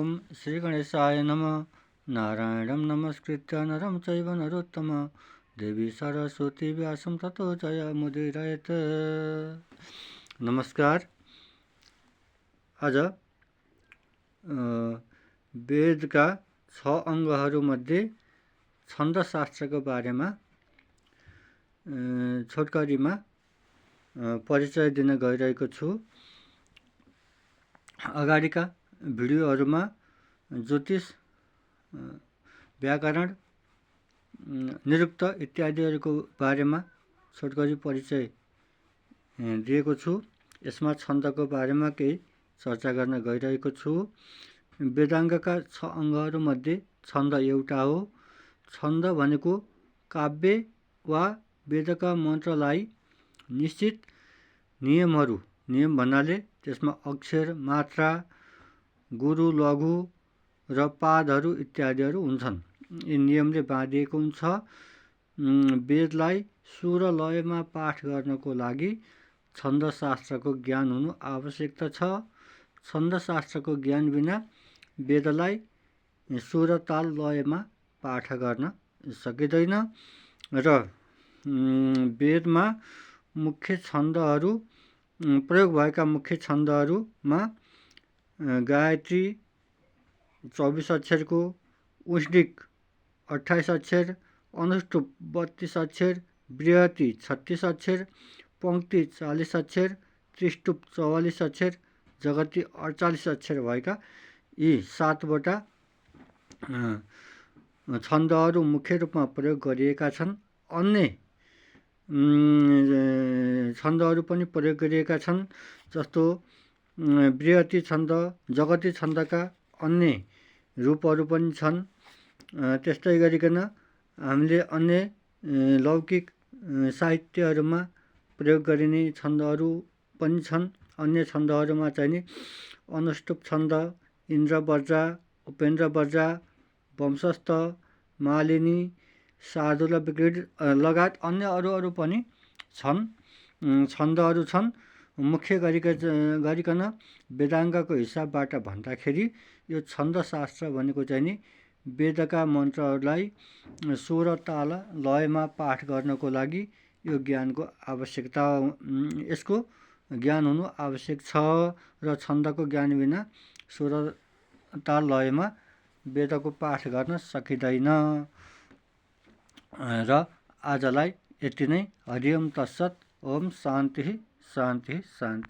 ओम श्री गणेशाय नमः। नारायणं नमस्कृत्य नरं चैव नरोत्तमं देवी सरस्वती व्यासं ततो जयमुदीरयेत्। नमस्कार। आज वेदका 6 अङ्गहरूमध्ये छन्दशास्त्रको बारेमा छोटकरीमा परिचय दिन गइरहेको छु। अगाडिका भिडियोहरूमा ज्योतिष, व्याकरण, निरुक्त इत्यादिहरूको बारेमा छोटकरी परिचय दिएको छु। यसमा छन्दको बारेमा केही चर्चा गर्न गइरहेको छु। वेदाङ्गका 6 अङ्गहरूमध्ये छन्द एउटा हो। छन्द भनेको काव्य वा वेदका मन्त्रलाई निश्चित नियम भन्नाले त्यसमा अक्षर, मात्रा, गुरु, लघु र पादहरू इत्यादिहरू हुन्छन्। यी नियमले बाँधिएको हुन्छ। वेदलाई सुर लयमा पाठ गर्नको लागि छन्दशास्त्रको ज्ञान हुनु आवश्यक छ। छन्दशास्त्रको ज्ञान बिना वेदलाई सुर ताल लयमा पाठ गर्न सकिँदैन। र वेदमा मुख्य छन्दहरू, प्रयोग भएका मुख्य छन्दहरूमा गायत्री 24 अक्षरको, उष्णिक 28 अक्षर, अनुष्टुप 32 अक्षर, बृहति 36 अक्षर, पङ्क्ति 40 अक्षर, त्रिष्टुप 44 अक्षर, जगती 48 अक्षर भएका यी 7वटा छन्दहरू मुख्य रूपमा प्रयोग गरिएका छन्। अन्य छन्दहरू पनि प्रयोग गरिएका छन्, जस्तो बृहति छन्द, जगती छन्दका अन्य रूपहरू पनि छन्। त्यस्तै गरिकन हामीले अन्य लौकिक साहित्यहरूमा प्रयोग गरिने छन्दहरू पनि छन्। अन्य छन्दहरूमा चाहिँ नि अनुष्टुप छन्द, इन्द्रवर्जा, उपेन्द्रवर्जा, वंशस्थ, मालिनी, शार्दूल, विक्रीड लगायत अन्य अरू पनि छन्, छन्दहरू छन्। मुख्य गरिकन वेदाङ्गको हिसाबबाट भन्दाखेरि यो छन्दशास्त्र भनेको चाहिँ नि वेदका मन्त्रहरूलाई स्वर ताल लयमा पाठ गर्नको लागि यो ज्ञानको आवश्यकता, यसको ज्ञान हुनु आवश्यक छ। र छन्दको ज्ञान बिना स्वर ताल लयमा वेदको पाठ गर्न सकिँदैन। र आजलाई यति नै। हरि ओम तत्सत। ओम शान्ति शान्ति शान्ति।